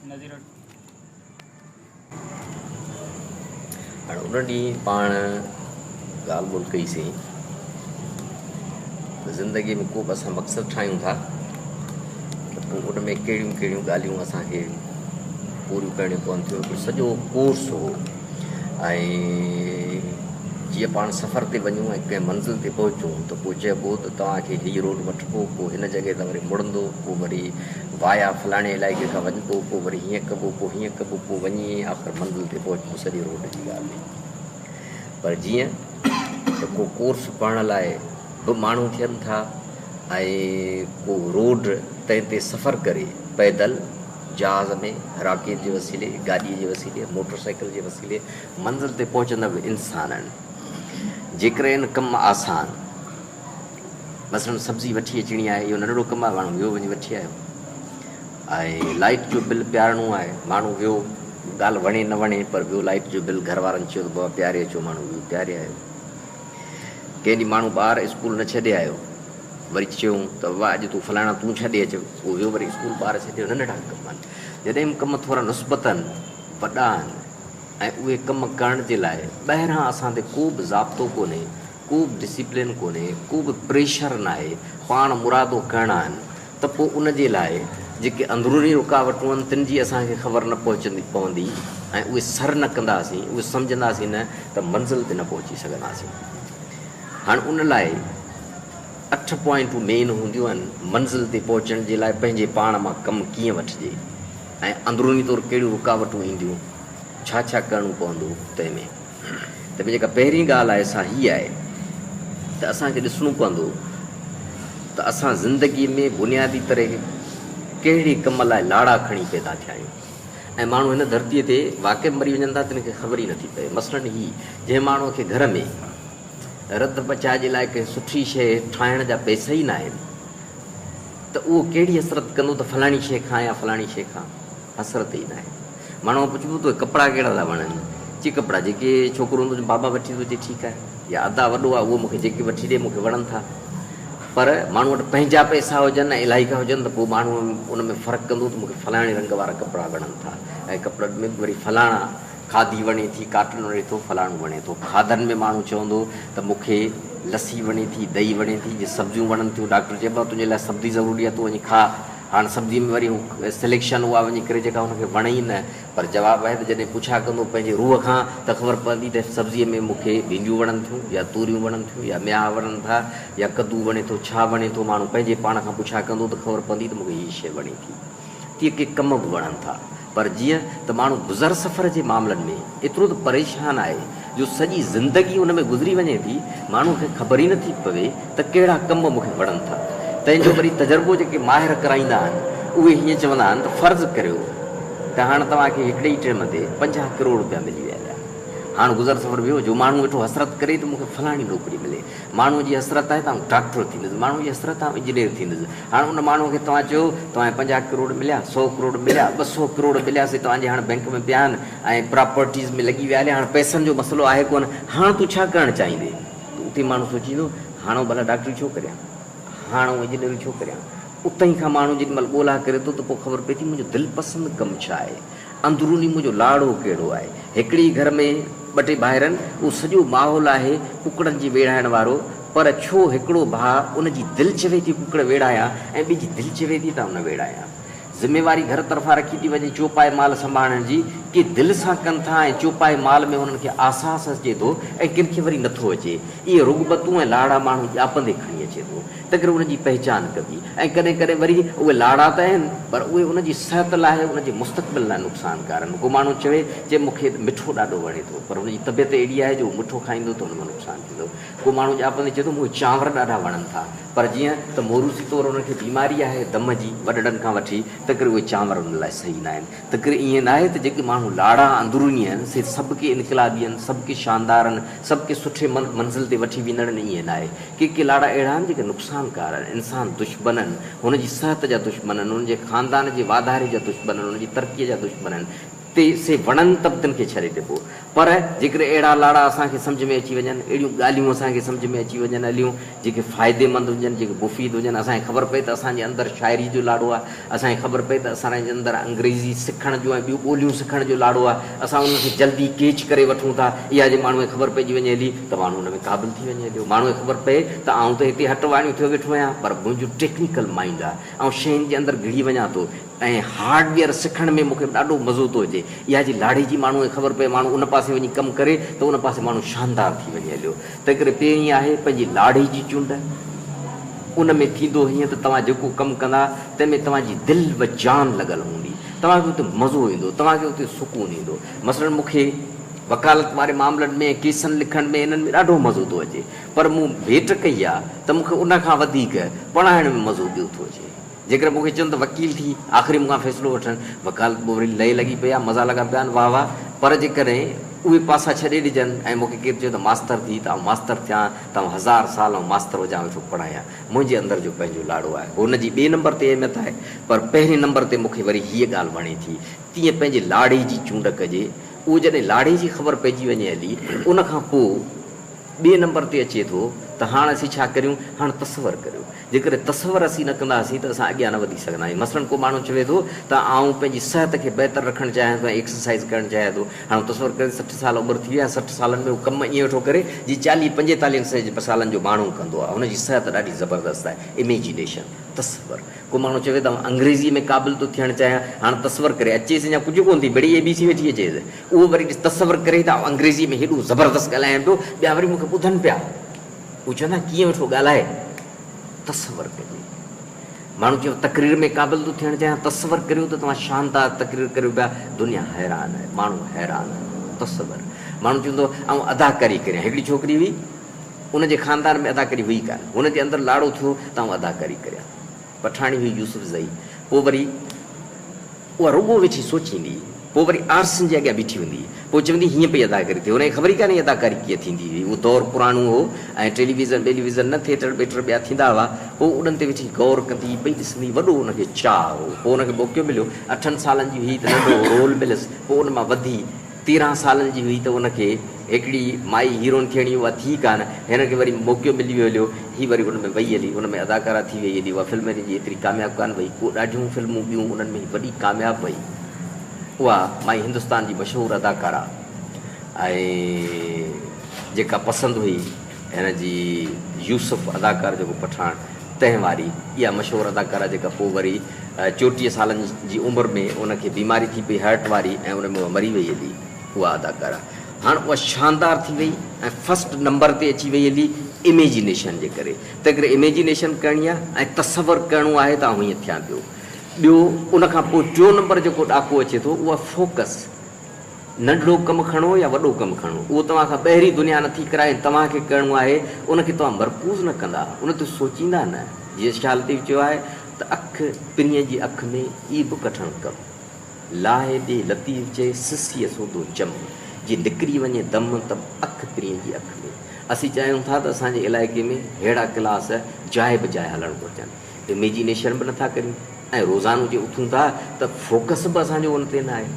نظير. هاڻ ان ڏينهن پاڻ ڳالهه ٻولهه ڪئي سين ته زندگيء ۾ ڪو به اسان مقصد ٺاهيون ٿا ته پوء ان ۾ ڪهڙيون ڪهڙيون ڳالهيون اسان کي پوريون ڪرڻيون پون ٿيون. هڪڙو سڄو ڪورس هو ۽ جيئن پاڻ سفر تي وڃون ۽ ڪنهن منزل تي پهچون ته پوء چئبو ته توهان کي هي روڊ وٺبو، پوء هن جڳهه تان وري مڙندو، پوء وري وايا فلاڻي علائقي کان وڃبو، پوء وري هيئن ڪبو، پوء هيئن ڪبو، پوء وڃي آخر منزل تي پهچبو. سڄي روڊ جي ڳالهه هئي. پر جيئن ته ڪو ڪورس پڙهڻ لاء به ماڻهو ٿين ٿا ۽ ڪو روڊ تنهن تي سفر ڪري پيدل، جهاز ۾، راڪيٽ جي وسيلي، گاڏيء جي وسيلي، موٽر سائيڪل جي وسيلي منزل تي پهچندڙ به انسان آهن. جيڪڏهن ان ڪم آسان مثلاً سبزي وٺي اچڻي آهي، اهو ننڍڙو ڪم آهي، ماڻهو ويو وڃي وٺي آيو. ۽ لائيٽ جو بل پيارڻو آهي، ماڻهو ويو، ڳالهه وڻي نه وڻي پر ويو لائيٽ جو بل گهر وارن چيو ته بابا پياري اچو، ماڻهو ويو پياري آيو. ڪنهن ڏينهن ماڻهو ٻار اسڪول نه ڇڏي آيو، وري چيائون ته بابا اڄ تون فلاڻا تون ڇڏي اچ، اهو ويو وري اسڪول ٻار ڇڏي آيو. ننڍڙا ڪم آهن. جڏهن ڪم ٿورا نسبتاً وڏا آهن ۽ اهي ڪم ڪرڻ جي لاء ٻاهران اسان تي ڪو به ضابطو ڪونهي، ڪو به ڊسيپلين ڪونهي، ڪو به پريشر ناهي، پاڻ مرادو ڪرڻا آهن ته پوء ان جي لاء جيڪي اندروني رڪاوٽون آهن تن جي اسان کي خبر نه پهچندي پوندي ۽ اهي سر نه ڪنداسين، اهي سمجهنداسين نه ته منزل تي نه پهچي سگهنداسين. هاڻ ان لاء اٺ پوائنٽون مين هونديون آهن، منزل تي پهچڻ جي لاء پنهنجي پاڻ مان ڪم ڪيئن وٺجي ۽ اندروني طور ڪهڙيون رڪاوٽون اينديون، ڇا ڇا ڪرڻو پوندو تنهن ۾. تنهن ۾ جيڪا پهرين ڳالهه آهي سا هيء آهي ته اسان کي ڏسڻو پوندو ته اسان زندگيء ۾ بنيادي طرح ڪهڙي ڪم لاء لاڙا کڻي پيدا ٿيا آهيون ۽ ماڻهو هن ڌرتيء تي واقعي مري وڃن ٿا تن کي خبر ئي نٿي پئي. مثلاً هي جنهن ماڻهوء کي گهر ۾ رڌ پچاء جي لاء ڪنهن سٺي شيء ٺاهڻ جا پئسا ئي ناهن ته اهو ڪهڙي حسرت ڪندو ته فلاڻي شيء کان يا فلاڻي شيء کان. حسرت ئي ناهي. ماڻهوء کان پڇبو توکي ڪپڙا ڪهڙا ٿا وڻن؟ چي ڪپڙا جيڪي ڇوڪرو هوندو چي بابا وٺي ٿو اچي ٺيڪ آهي يا ادا وڏو آهي اهو مون کي جيڪي وٺي ڏي مون کي وڻن ٿا. پر ماڻهو وٽ پنهنجا پئسا هجن ۽ الاهي ڪا هجن ته پوء ماڻهو ان ۾ فرق ڪندو ته مون کي فلاڻي رنگ وارا ڪپڙا وڻن ٿا ۽ ڪپڙن ۾ به وري فلاڻا کاڌي وڻي ٿي، ڪاٽن وڻي ٿو، فلاڻو وڻي ٿو. کاڌن ۾ ماڻهو چوندو ته مون کي لسي وڻي ٿي، دهي وڻي ٿي، جي سبزيون وڻن ٿيون ڊاڪٽر چئبو آهي تنهنجي لاء سبزي ضروري آهي تون وڃي کاء. هاڻ سبزيء ۾ وري هو سليڪشن اها وڃي ڪري جيڪا هن کي وڻي ئي نه. پر جواب آهي ته جڏهن پڇا ڪندو پنهنجي روح کان ته خبر پوندي ته سبزيء ۾ مون کي ڀينڊيون وڻن ٿيون يا توريون وڻن ٿيون يا ميها وڻن ٿا يا ڪدو وڻي ٿو، ڇا وڻي ٿو؟ ماڻهو پنهنجي پاڻ کان پڇا ڪندو ته خبر پوندي ته مون کي هيء شيء وڻي ٿي. تيئن ڪي ڪم به وڻن ٿا. پر جيئن ته ماڻهو گذر سفر جي معاملن ۾ ايترو ته پريشان آهي جو سڄي زندگي ان ۾ گذري وڃي ٿي، ماڻهوء کي خبر ئي نٿي پوي ته ڪهڙا ڪم مون کي وڻن ٿا. تنهن جو وري تجربو جيڪي ماهر ڪرائيندا آهن، اهي هيئن چوندا آهن ته فرض ڪريو ته هاڻ توهان کي هڪڙي ئي ٽيم تي 50 ڪروڙ رپيا ملي ويا هليا. هاڻ گذر سفر ويو جو ماڻهو ويٺو حسرت ڪري ته مون کي فلاڻي نوڪري ملي. ماڻهوء جي حسرت آهي ته آئون ڊاڪٽر ٿيندس، ماڻهوء جي حسرت آهي آئون انجنيئر ٿيندس. هاڻ ان ماڻهوء کي توهان چيو، توهان کي 50 ڪروڙ مليا، سئو ڪروڙ مليا، 200 ڪروڙ مليا، سي توهان جي هاڻ بئنڪ ۾ پيا آهن ۽ پراپرٽيز ۾ لڳي ويا هليا، هاڻ پئسن جو مسئلو آهي ڪونه، هاڻ تون ڇا ڪرڻ چاهيندين؟ ته اتي ماڻهو سوچيندو، هاڻ آئون ڀلا ڊاڪٽري ڇو ڪريان؟ هاڻ آئون انجنيئرنگ ڇو ڪريان؟ اتهين کان ماڻهو جيڏي مهل ڳولا ڪري ٿو ته پوء خبر پئي ٿي منهنجو دلپسند ڪم ڇا آهي؟ اندروني منهنجو لاڙو ڪهڙو آهي؟ هڪڙي ئي گهر ۾ ٻه ٽي ڀائر آهن، اهو سڄو ماحول آهي ڪڪڙن جي ويڙهائڻ وارو، پر ڇو هڪڙو ڀاء ان جي دل چوي ٿي ڪڪڙ ويڙهايان ۽ ٻئي جي دل چوي ٿي ته آئون نه ويڙهايان. ذميواري گهر طرفان رکي ٿي وڃي چوپائي مال سنڀاڻڻ جي، ڪي دل سان ڪن ٿا ۽ چوپائي مال ۾ انهن کي آساس اچي ٿو ۽ ڪن کي وري نٿو اچي. اهي رغبتون ۽ لاڙا ماڻهو ڄاپندي کڻي اچي ٿو. تنهنڪري ان جي پهچان ڪبي ۽ ڪڏهن ڪڏهن وري اهي لاڙا ته آهن پر اهي ان جي صحت لاء ان جي مستقبل لاء نقصانڪار آهن. ڪو ماڻهو چوي چي مون کي مٺو ڏاڍو وڻي ٿو پر هن جي طبيعت اهڙي آهي جو هو مٺو کائيندو ته ان مان نقصان ٿيندو. ڪو ماڻهو ڄاپندي چئي ٿو مون کي چانور ڏاڍا وڻن ٿا پر جيئن ته موروثي طور انهن کي بيماري آهي دم جي وڏڙن کان وٺي تنهنڪري اهي چانور انهن لاء صحيح ناهن. تنهنڪري ائين ناهي ته جيڪي ماڻهو لاڙا اندروني آهن سي سڀ ڪي انقلابي آهن، سڀ ڪي شاندار آهن، سڀ ڪي سٺي منزل تي وٺي ويندڙ آهن ائين ناهي. ڪي ڪي لاڙا اهڙا آهن جيڪي نقصانڪار آهن، انسان دشمن آهن، هن جي صحت جا دشمن آهن، هن جي خاندان جي واڌاري جا دشمن آهن، هن جي ترقيء جا دشمن آهن. تي سي وڻن ته به تن کي ڇڏي ڏبو. پر جيڪڏهن اهڙا لاڙا اسان کي سمجهه ۾ اچي وڃن، اهڙيون ڳالهيون اسان کي سمجهه ۾ اچي وڃن هليون، جيڪي فائديمند هجن، جيڪي مفيد هجن، اسان کي خبر پئي ته اسان جي اندر شاعري جو لاڙو آهي، اسان کي خبر پئي ته اسان جي اندر انگريزي سکڻ جو ۽ ٻيون ٻوليون سکڻ جو لاڙو آهي، اسان انهن کي جلدي ڪيچ ڪري وٺون ٿا، اها جي ماڻهوء کي خبر پئجي وڃي هلي ته ماڻهو ان ۾ قابل ٿي وڃي هليو. ماڻهوء کي خبر پئي ته آئون ته هتي هٽ واڻيون ٿيو ويٺو آهيان، پر منهنجو ٽيڪنيڪل مائينڊ آهي، آئون شين جي اندر گهڙي وڃان ٿو. ۽ هارڊ ويئر سکڻ ۾ مون کي ڏاڍو مزو ٿو اچي. اها جي لاڙي جي ماڻهوء کي خبر پئي، ماڻهو ان پاسي وڃي ڪم ڪري ته ان پاسي ماڻهو شاندار ٿي وڃي هليو. تنهنڪري پهرين آهي پنهنجي لاڙي جي چونڊ. ان ۾ ٿيندو هيئن ته توهان جيڪو ڪم ڪندا، تنهن ۾ توهان جي دل و جان لڳل هوندي. توهان کي اتي مزو ايندو، توهان کي اتي سڪون ايندو. مثلاً مون کي وڪالت واري معاملن ۾ ۽ ڪيسن لکڻ ۾ انهن ۾ ڏاڍو مزو ٿو اچي. پر مون ڀيٽ ڪئي آ ته مون کي ان کان وڌيڪ پڙهائڻ ۾ مزو ٻيو ٿو اچي. جيڪڏهن مون کي چون ته وڪيل ٿي آخري مون کان فيصلو وٺڻ، وڪالت به وري لئي لڳي پئي آهي، مزا لڳا پيا آهن، واهه واهه، پر جيڪڏهن اهي پاسا ڇڏي ڏجن ۽ مون کي ڪير چوي ته ماستر ٿي ته آئون ماستر ٿيان ته آئون هزار سال آئون ماستر هجان ويٺو پڙهايان. منهنجي اندر جو پنهنجو لاڙو آهي. هن جي ٻئي نمبر تي اهميت آهي، پر پهرين نمبر تي مون کي وري هيء ڳالهه وڻي ٿي. تيئن پنهنجي لاڙي جي چونڊ ڪجي. اهو جڏهن لاڙي جي خبر پئجي وڃي هلي، ان کان پوء ٻئي نمبر تي اچي ٿو ته هاڻ اسين ڇا ڪريون؟ هاڻ تصور ڪريو. جيڪڏهن تصور اسين نه ڪنداسين ته اسان اڳيان نه وڌي سگهندا آهيون. مثلاً ڪو ماڻهو چوي ٿو ته آئون پنهنجي صحت کي بهتر رکڻ چاهيان ٿو ۽ ايڪسرسائيز ڪرڻ چاهيان ٿو. هاڻ هو تصور ڪري ته 60 سال عمر ٿي وئي آهي، 60 سالن ۾ هو ڪم ائين ويٺو ڪري جيئن چاليهه پنجيتاليهن سالن جو ماڻهو ڪندو آهي. هن جي صحت ڏاڍي زبردست آهي. اميجينيشن، تصور. ڪو ماڻهو چوي ته آئون انگريزيء ۾ قابل ٿو ٿيڻ چاهيان. هاڻ تصور ڪري، اچيس اڃا ڪجهه ڪونه ٿي، مڙئي اي بي سي ويٺي اچيس. اهو وري ڏس تصور ڪري ته آئون انگريزيء ۾ هيڏو زبردست ڳالهايان پيو، ٻيا وري مون کي ٻڌن پيا. هو چوندا ڪيئن ويٺو ڳالهائي. تصور ڪجي. ماڻهو چيو تقرير ۾ قابل ٿو ٿيڻ چاهيان. تصور ڪريو ته توهان شاندار تقرير ڪريو پيا. دنيا حيران آهي. ماڻهو حيران آهن. تصور. ماڻهو چوندو آئون اداڪاري ڪريان. هڪڙي ڇوڪري هئي. ان جي خاندان ۾ اداڪاري هئي ڪانه. هن جي اندر لاڙو ٿيو ته آئون اداڪاري ڪريان. پٺاڻي هئي يوسف زئي. پوء وري. اها رڳو ويٺي سوچيندي هئي. پوء وري آرسين جي اڳيان بيٺي هوندي هئي. پوء چوندي هئي هيئن پئي اداڪاري ٿئي. هن کي خبر ئي ڪانه هئي اداڪاري ڪيئن ٿيندي هئي. اهو دور پراڻو هو ۽ ٽيليويزن ٻيليويزن نه ٿيٽر ٻيٽر ٻيا ٿيندا هئا. پوء انهن تي ويٺي غور ڪندي هئي، پئي ڏسندي هئي. وڏو هن کي چاهه هو. پوء هن کي موقعو مليو. اٺن سالن جي هئي ته ننڍو رول مليس. پوء ان مان وڌي. 13 سالن جي هئي ته ان کي هڪڙي مائي هيروئن ٿيڻي اها ٿي ڪانه. هن کي وري موقعو ملي ويو هليو. هي وري ان ۾ وئي هلي. ان ۾ اداڪارا ٿي وئي هلي. اها فلم هن جي ايتري ڪامياب ڪانه وئي. پوء ڏاڍيون فلمون ٻيون انهن ۾ هي وڏي ڪامياب وئي. اها مائي هندستان جي مشهور اداڪارا ۽ جيڪا پسند هئي هن جي يوسف اداڪار جيڪو پٺاڻ تنهن واري اها مشهور اداڪارا جيڪا پوء وري 34 سالن جي عمر ۾ ان کي بيماري ٿي پئي هارٽ واري ۽ ان ۾ اها مري وئي هلي اها اداڪارا هاڻ اها شاندار ٿي وئي ۽ فرسٽ نمبر تي اچي وئي هلي اميجينيشن جي ڪري تنهن ڪري اميجينيشن ڪرڻي آهي ۽ تصور ڪرڻو آهي ته آئون هيئن ٿيان پيو ٻيو ان کان پوء ٽيون نمبر جيڪو ڏاڪو اچي ٿو اهو آهي فوڪس ننڍڙو ڪم کڻو يا وڏو ڪم کڻو، اهو توهان کان ٻاهرين دنيا نٿي ڪرائي ۽ توهان کي ڪرڻو آهي، ان کي توهان مرڪوز نه ڪندا، ان تي سوچيندا نه. جيئن شاهه لطيف چيو آهي ته اک پرينء جي اک ۾ ئي به ڪٺڻ ڪم، لاهي ڏي لطيف چئي سسيء سوڌو چم، جي نڪري وڃي دم ته به اک پرينء جي اک ۾. اسين چاهيون ٿا ته اسان جي علائقي ۾ ههڙا ڪلاس جاء به جاء هلڻ گهرجن. اميجينيشن به نٿا ڪريون ۽ روزانو جي اٿون ٿا ته فوڪس به اسان جو ان تي ناهي،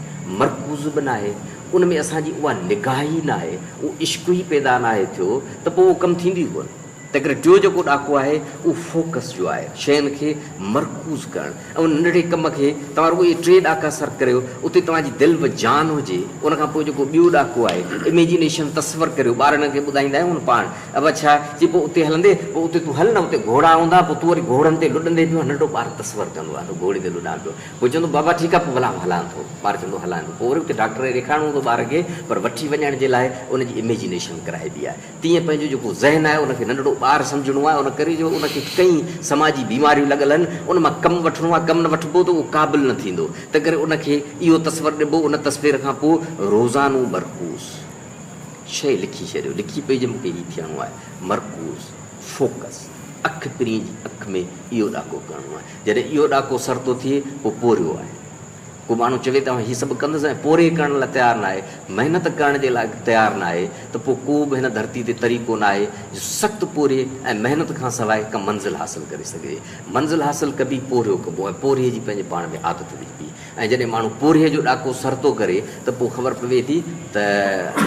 مرڪوز به ناهي، ان ۾ اسان جي اها نگاهه ئي ناهي، اهو عشق ئي پيدا ناهي ٿيو ته پوء اهو ڪم ٿيندو ئي ڪونه. تنهنڪري ٽيون جيڪو ڏاڪو آهي اهو فوڪس جو آهي، شين کي مرڪوز ڪرڻ ۽ ان ننڍڙي ڪم کي توهان رڳو اهي ٽي ڏاڪا سر ڪريو، اتي توهان جي دل و جان هجي، ان کان پوء جيڪو ٻيو ڏاڪو آهي اميجينيشن، تصور ڪريو، ٻارڙن کي ٻڌائيندا آهيون پاڻ، ابا ڇا؟ چي پوء اتي هلندي، پوء اتي تون هل نه، اتي گهوڙا هوندا، پوء تون وري گهوڙن تي لڏندي پيو. ننڍو ٻار تصور ڪندو آهي ته گهوڙي تي لڏان پيو. پوء چوندو بابا ٺيڪ آهي، پوء ڀلا آئون هلان ٿو. ٻار چوندو هلان ٿو. پوء وري اتي ڊاڪٽر کي ڏيکارڻو هوندو ٻار کي، پر وٺي وڃڻ جي لاء ان جي اميجينيشن ڪرائبي آهي. تيئن پنهنجو جيڪو ذهن آهي، ان کي ننڍڙو ٻار سمجهڻو آهي، ان ڪري جو ان کي ڪئين سماجي بيماريون لڳل آهن، ان مان ڪم وٺڻو آهي، ڪم نه وٺبو ته اهو قابل نه ٿيندو. تنهنڪري ان کي اهو تصور ڏبو، ان تصوير کان پوء روزانو مرڪوز. شيء لکي ڇڏيو، لکي پئي جي مون کي هي ٿيڻو آهي، مرڪوز، Focus، اک پرينء جي اک ۾ اهو ڏاڪو ڪرڻو آهي. جڏهن اهو ڏاڪو سرتو ٿئي، پوء پورهيو آهي. ڪو ماڻهو چوي ته آئون هي سڀ ڪندس ۽ پورهيي ڪرڻ لاء تيار ناهي، محنت ڪرڻ جي لاء تيار ناهي ته پوء ڪو به هن ڌرتي تي طريقو ناهي جو سخت پورهيي ۽ محنت کان سواء ڪا منزل حاصل ڪري سگهجي. منزل حاصل ڪبي پورهيو ڪبو ۽ پورهيي جي پنهنجي پاڻ ۾ عادت وجهبي ۽ جڏهن ماڻهو پورهيي جو ڏاڪو سرتو ڪري ته پوء خبر پوي ٿي ته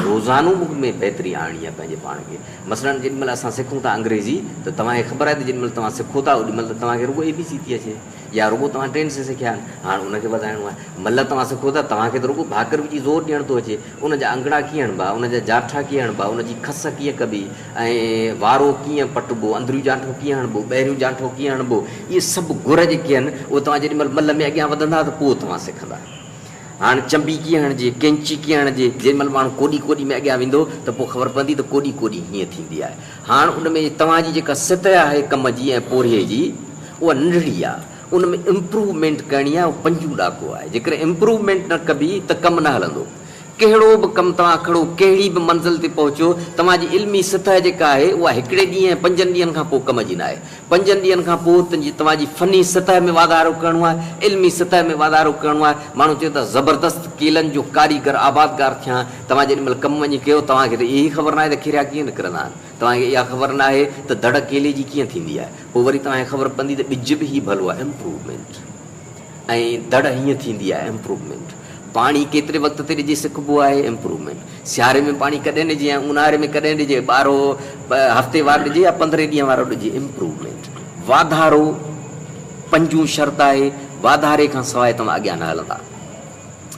روزانو مون ۾ بهتري آڻڻي آهي پنهنجي پاڻ کي. مثلاً جيڏي مهل اسان سکون ٿا انگريزي ته توهان کي خبر آهي ته جيڏي مهل توهان سکو ٿا اوڏي مهل ته توهان کي رڳو اي بي سي ٿي اچي. يا رڳو توهان ٽين سي سکيا آهن، هاڻ ان کي وڌائڻو آهي. ملهه توهان سکو ٿا، توهان کي ته رڳو ڀاڪر وجهي زور ڏيڻ ٿو اچي. ان جا انگڙا ڪيئن هڻبا، ان جا جاٺا ڪيئن هڻبا، ان جي کس ڪيئن ڪبي ۽ وارو ڪيئن پٽبو، اندريون جانٺو ڪيئن هڻبو، ٻاهريون جانٺو ڪيئن هڻبو، اهي سڀ گر جيڪي آهن، اهي توهان جيڏي مهل ملهه ۾ اڳيان وڌندا ته پوء توهان سکندا. هاڻ چنبي ڪيئن هڻجي، ڪينچي ڪيئن هڻجي، جيڏي مهل ماڻهو ڪوڏي ڪوڏي ۾ اڳيان ويندو ته پوء خبر پوندي ته ڪوڏي ڪوڏي هيئن ٿيندي آهي. هاڻ ان ۾ توهان جي جيڪا سطح آهي ڪم جي ۽ پورهيي جي، اها ننڍڙي آ، ان ۾ امپروومينٽ ڪرڻي آهي، اهو پنجون ڏاڪو آهي، جيڪڏهن امپروومينٽ نه ڪبي ته ڪم نه هلندو. ڪهڙو به ڪم توهان کڻو، ڪهڙي به منزل تي پهچو، توهان جي علمي سطح جيڪا آهي، اها هڪڙي ڏينهن ۽ پنجن ڏينهن کان پوء ڪم جي ناهي. پنجن ڏينهن کان پوء توهان جي فني سطح ۾ واڌارو ڪرڻو آهي، علمي سطح ۾ واڌارو ڪرڻو آهي. ماڻهو چئي ته زبردست ڪيلن جو ڪاريگر آبادگار ٿيان، توهان جيڏي مهل ڪم وڃي ڪيو، توهان کي ته اها ئي خبر ناهي ته کيريا ڪيئن نڪرندا آهن. توهان کي اها خبر ناهي ته دڙ ڪيلي جي ڪيئن ٿيندي آهي. پوء وري توهان کي خبر پوندي ته ٻج به هي ڀلو آهي، امپروومينٽ، ۽ دڙ هيئن ٿيندي آهي، امپروومينٽ. پاڻي ڪيتري وقت تي ڏجي سکبو آهي، امپروومينٽ. سياري ۾ پاڻي ڪڏهن ڏجي ۽ اونهاري ۾ ڪڏهن ڏجي، ٻارهو هفتي وار ڏجي يا پندرهين ڏينهن وارو ڏجي، امپروومينٽ. واڌارو پنجون شرط آهي، واڌاري کان سواء توهان اڳيان نه هلندا.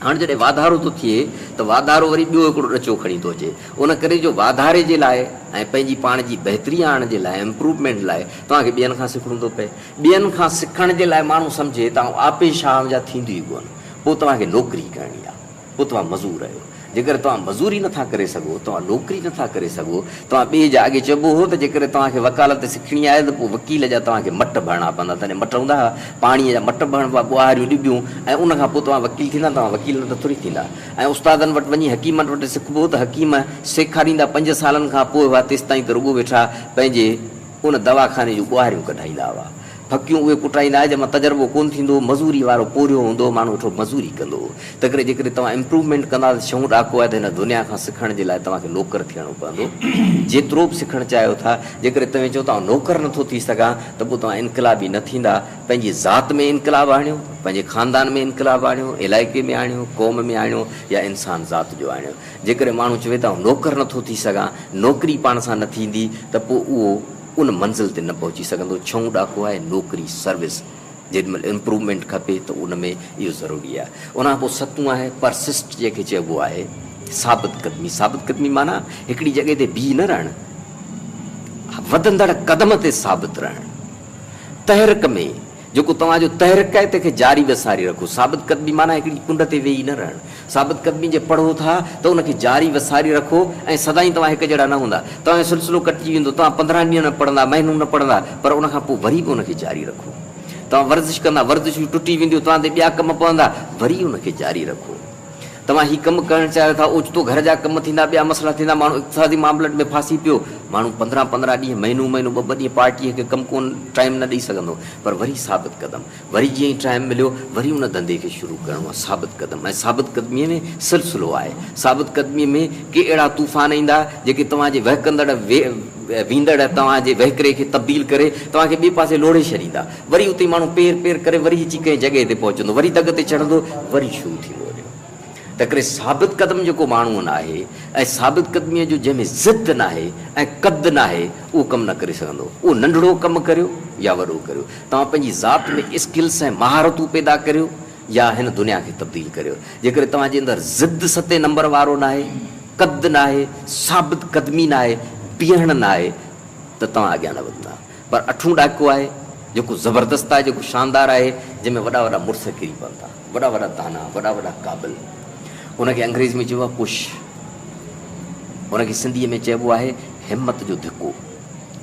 هاڻ جڏهن واڌارو ٿو ٿئي ته واڌارو وري ٻيو هڪڙو ڏچو کڻي ٿو اچي. ان ڪري جو واڌاري جي لاء ۽ پنهنجي پاڻ جي بهتري آڻڻ جي لاء، امپروومينٽ لاء، توهان کي ٻين کان سکڻو ٿو پئي. ٻين کان سکڻ جي لاء ماڻهو سمجهي ته آئون آپي شاهه جا ٿيندو ئي ڪونه. پوء توهان کي نوڪري ڪرڻي آهي. پوء توهان مزور آهيو. جيڪڏهن توهان مزوري نه ٿا ڪري سگهو، توهان نوڪري نه ٿا ڪري سگهو، توهان ٻئي جا اڳي چئبو هو ته جيڪڏهن توهان کي وڪالت سکڻي آهي ته پوء وڪيل جا توهان کي مٽ ڀرڻا پوندا. تڏهن مٽ هوندا هئا، پاڻيء جا مٽ ڀربا، ٻهاريون ڏبيون ۽ ان کان پوء توهان وڪيل ٿيندا، توهان وڪيل نه ته ٿوري ٿيندا. ۽ استادن وٽ وڃي حڪيمن وٽ سکبو ته حڪيم سيکاريندا پنج سالن کان پوء هئا، تيستائين ته رڳو ويٺا پنهنجي ان دواخاني جون ٻهاريون ڪڍائيندا هئا. ڦڪيون اهي ڪٽائيندا هئا جنهن مان تجربو ڪونه ٿيندو هو، مزوري وارو پورهيو هوندو هو، ماڻهو ويٺو مزوري ڪندو هو. تنهنڪري جيڪڏهن توهان امپروومينٽ ڪندا ته ڇهون ڏاڪو آهي ته هن دنيا کان سکڻ جي لاء توهان کي نوڪر ٿيڻو پوندو. جيترو به سکڻ چاهيو ٿا، جيڪڏهن توهين چئو ته آئون نوڪر نٿو ٿي سگهان ته پوء توهان انقلابي نه ٿيندا. پنهنجي ذات ۾ انقلاب آڻيو، پنهنجي خاندان ۾ انقلاب آڻيو، علائقي ۾ آڻيو، قوم ۾ آڻيو يا انسان ذات جو آڻيو. جيڪڏهن ماڻهو چوي ته آئون نوڪر نٿو ٿي سگهان، نوڪري پاڻ سان نه ٿيندي ته پوء اهو ان منزل تي نه پهچي سگهندو. ڇهون ڏاڪو آهي نوڪري، سروس، جيڏي مهل امپروومينٽ کپي ته ان ۾ اهو ضروري آهي. ان کان پوء ستون آهي پرسسٽ جنهن کي چئبو آهي ثابت قدمي. ثابت قدمي معنيٰ هڪڙي جڳهه تي بيهي نه رهڻ، وڌندڙ قدم تي ثابت رهڻ. تحرڪ ۾ جيڪو توهان جو تحرڪ آهي تنهن کي جاري و ساري رکو. ثابت قدمي معنيٰ هڪڙي ڪنڊ تي ويهي نه رهڻ. ثابت قدمي جي پڙهو ٿا ته ان کي جاري و ساري رکو ۽ سدائين توهان هڪ جهڙا نه هوندا. توهان جو سلسلو ڪٽجي ويندو، توهان 15 ڏينهن نه پڙهندا، مهينو نه پڙهندا پر ان کان پوء وري به ان کي جاري رکو. توهان ورزش ڪندا، ورزشون ٽٽي وينديون، توهان تي ٻيا ڪم پوندا، وري ان کي جاري رکو. توهان هي ڪم ڪرڻ چاهيو ٿا، اوچتو گهر جا ڪم ٿيندا، ٻيا مسئلا ٿيندا، ماڻهو اقتصادي معاملن ۾ ڦاسي پيو، ماڻهو پندرهن پندرهن ڏينهن، مهينو مهينو، ٻه ٻه ڏينهن پارٽيء کي ڪم ڪونه ٽائيم نه ڏئي سگهندو، پر وري ثابت قدم، وري جيئن ئي ٽائيم مليو، وري ان ڌنڌي کي شروع ڪرڻو آهي، ثابت قدم ۽ ثابت قدميء ۾ سلسلو آهي، ثابت قدميء ۾ ڪي اهڙا طوفان ايندا، جيڪي توهان جي وهڪندڙ ويندڙ توهان جي وهڪري کي تبديل ڪري، توهان کي ٻئي پاسي لوڙهي ڇڏيندا. وري اتي ماڻهو پير پير ڪري وري اچي ڪنهن جڳهه تي پهچندو، وري دڳ تي چڙهندو، وري شروع ٿيندو وڃيو. تنهنڪري ثابت قدم جيڪو ماڻهو ناهي ۽ ثابت قدميء جو جنهن ۾ ضد ناهي ۽ قد ناهي، اهو ڪم نه ڪري سگهندو. اهو ننڍڙو ڪم ڪريو يا وڏو ڪريو، توهان پنهنجي ذات ۾ اسڪلس ۽ مهارتون پيدا ڪريو يا هن دنيا کي تبديل ڪريو. جيڪڏهن توهان جي اندر ضد ستين نمبر وارو ناهي، قد ناهي، ثابت قدمي ناهي، بيهڻ ناهي ته توهان اڳيان نه وڌندا. پر اٺون ڏاڪو آهي، جيڪو زبردست آهي، جيڪو شاندار آهي، جنهن ۾ وڏا وڏا مڙس ڪري پون ٿا، وڏا وڏا دانا، وڏا وڏا قابل. ان کي انگريزي ۾ چئبو آهي پش. ان کي سنڌيء ۾ چئبو آهي همت جو ڌڪو.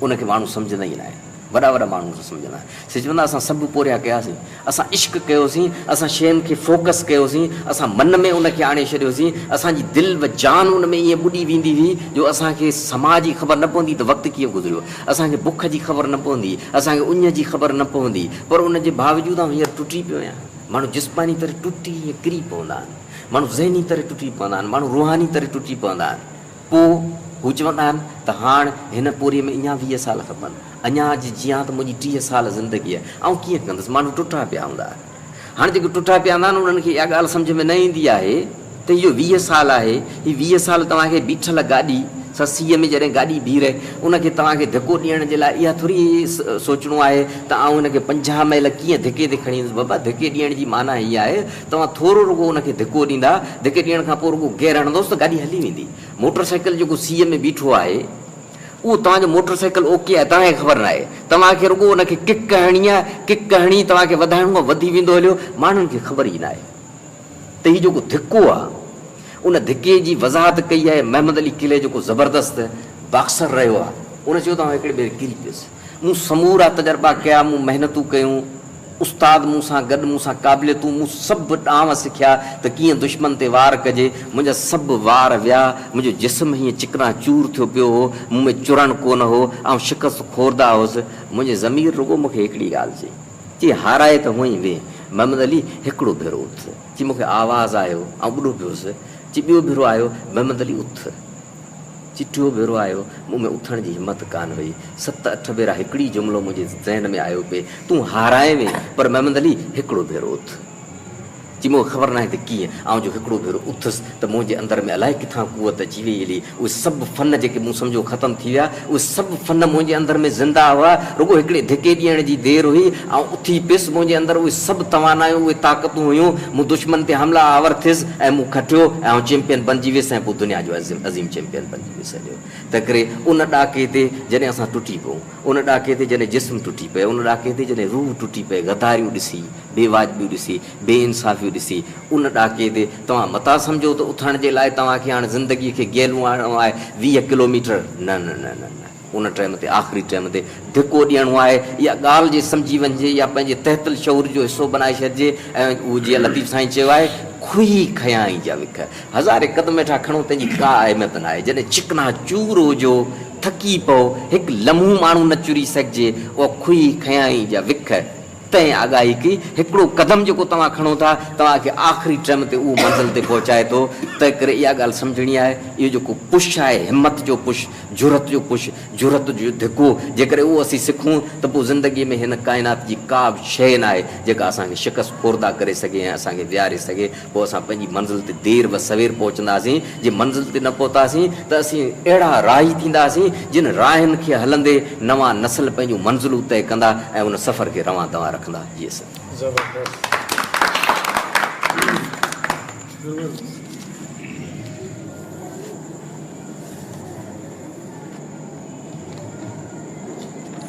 ان کي ماڻهو سمجهندا ئي ناهن. وڏا وڏا ماڻهو ان کي سمجهندا ناهن. سي چوندا اسان سڀ پورهيا ڪياسين، اسان عشق ڪيوسين، اسان شين کي فوڪس ڪيوسين، اسان من ۾ ان کي آڻي ڇڏيوسين، اسان جي دل و جان ان ۾ ائين ٻڏي ويندي هئي جو اسان کي سماء جي خبر نه پوندي ته وقت ڪيئن گذريو، اسان کي بک جي خبر نه پوندي، اسان کي اڃ جي خبر نه پوندي، پر ان جي باوجود آئون هينئر ٽٽي پيو آهيان. ماڻهو جسماني طرح ٽٽي ائين ڪري پوندا آهن. ماڻهو ذهني طرح ٽٽي پوندا آهن. ماڻهو روحاني طرح ٽٽي پوندا آهن. پوء هو چوندا آهن ته هاڻ هن پورهيي ۾ اڃا 20 سال کپن. اڃا اڄ جيان ته منهنجي 30 سال زندگي آهي. آئون ڪيئن ڪندس؟ ماڻهو ٽٽا پيا هوندا آهن. هاڻ جيڪي ٽٽا پيا هوندا آهن انهن کي اها ڳالهه سمجهه ۾ نه ايندي آهي ته هي جو 20 سال آهي، هي 20 سال توهان کي بيٺل گاڏي سان سيء ۾ جڏهن گاڏي بيهي رهي ان کي توهان کي ڌڪو ڏيڻ جي لاء اها ٿوري سوچڻو آهي ته آئون هن کي 50 ميل ڪيئن ڌڪي تي کڻي ايندس. بابا ڌڪي ڏيڻ جي معنيٰ هي آهي توهان ٿورو رڳو ان کي ڌڪو ڏيندا، ڌڪي ڏيڻ کان پوء رڳو گيئر هڻندوس ته گاڏي هلي ويندي. موٽر سائيڪل جيڪو سيء ۾ بيٺو آهي اهو توهان جو موٽر سائيڪل اوڪي آهي توهان کي خبر ناهي توهان کي رڳو ان کي ڪڪ هڻڻي آهي ڪڪ هڻي توهان کي وڌائڻو آهي وڌي ويندو هليو ماڻهن کي خبر ئي ناهي ته هي جيڪو ڌڪو آهي ان ڌڪي جي وضاحت ڪئي آهي محمد علي قلعي جيڪو زبردست باڪسر رهيو آهي ان چيو ته آئون هڪڙي ڀيري ڪري پيس مون سمورا تجربا ڪيا، مون محنتون ڪيون، استاد مون سان گڏ، مون سان قابليتون، مون سڀ ڏانء سکيا ته ڪيئن دشمن تي وار ڪجي، منهنجا سڀ وار ويا، منهنجو جسم هيئن چڪنا چور ٿيو پيو هو، مون ۾ چرڻ ڪونه هو، آئون شڪست خورده هوس، منهنجي ضمير رڳو مون کي هڪڙي ڳالهه چئي، چي هارائي ته هونئن ئي ويهه، محمد علي هڪڙو ڀيرو اٿ، چي مون کي آواز آيو، آئون ٻڏو پيو هوس، چي ٻيو ڀيرو آيو، محمد علي اٿ. چٽيو ڀيرو آيو، مون ۾ اٿڻ جي همت ڪانه هئي. ست اٺ ڀيرا هڪڙي جملو منهنجي ذهن ۾ آيو پئي، تون هارائين وين، پر محمد علي هڪڙو ڀيرو اٿ. چي مون کي خبر ناهي ته ڪيئن، آئون جو هڪڙو ڀيرو اٿس ته منهنجي اندر ۾ الائي ڪٿان قوت اچي ويئي هلي. اهي سڀ فن جيڪي مون سمجهيو ختم ٿي ويا، اهي سڀ فن منهنجي اندر ۾ زنده هئا، رڳو هڪڙي ڌڪي ڏيڻ جي دير هئي، آئون اٿي پيس، منهنجي اندر اهي سڀ توانايون، اهي طاقتون هيون، مون دشمن تي حمله آور ٿيس ۽ مون کٽيو ۽ آئون چيمپيئن بنجي ويس ۽ پوء دنيا جو عظيم چيمپيئن بنجي ويس هليو. تنهنڪري ان ڏاڪي تي جڏهن اسان ٽٽي پئون، ان ڏاڪي تي جڏهن جسم ٽٽي پئي، ان ڏاڪي تي جڏهن روح ٽٽي پئي، غداريون ڏسي، بي واجبيون ڏسي، بي انصافيون ڏسي، ان ڏاڪي تي توهان متان سمجهو ته اٿڻ جي لاء توهان کي هاڻ زندگيء کي گيلون آڻڻو آهي، 20 ڪلوميٽر، نه نه نه نه نه. ان ٽائيم تي آخري ٽائيم تي ڌڪو ڏيڻو آهي اها ڳالهه جي سمجهي وڃجي يا پنهنجي تحت الشعور جو حصو بنائي ڇڏجي ۽ اهو جيئن لطيف سائين چيو آهي کوهي کنيائين جا وک هزارين قدم ويٺا کڻو تنهن جي ڪا اهميت ناهي جڏهن چڪنا چور هجو ٿڪي پئو هڪ لمحو ماڻهو نه چري سگهجي اها کوهي کنيائين جا وک تنهن آگاهي ڪئي، هڪڙو قدم جيڪو توهان کڻو ٿا، توهان کي آخري ٽرم تي اهو منزل تي پهچائي ٿو، تنهنڪري اها ڳالهه سمجهڻي آهي، اهو جيڪو پش آهي، همت جو پش، جرئت جو پش، جرئت جو ڌڪو، جيڪڏهن اهو اسين سکون ته پوء زندگيء ۾ هن ڪائنات جي ڪا به شيء ناهي، جيڪا اسان کي شڪست خورده ڪري سگهي ۽ اسان کي ويهاري سگهي. پوء اسان پنهنجي منزل تي دير و سوير پهچنداسين، جي منزل تي نه پهتاسين ته اسين اهڙا راهي ٿينداسين، جن راهين کي هلندي نوان نسل پنهنجون منزلون طئي ڪندا ۽ ان سفر کي روان دوان رکندا. جي سر. زبردست.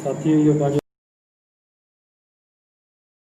ساٿيو اهو پنهنجو.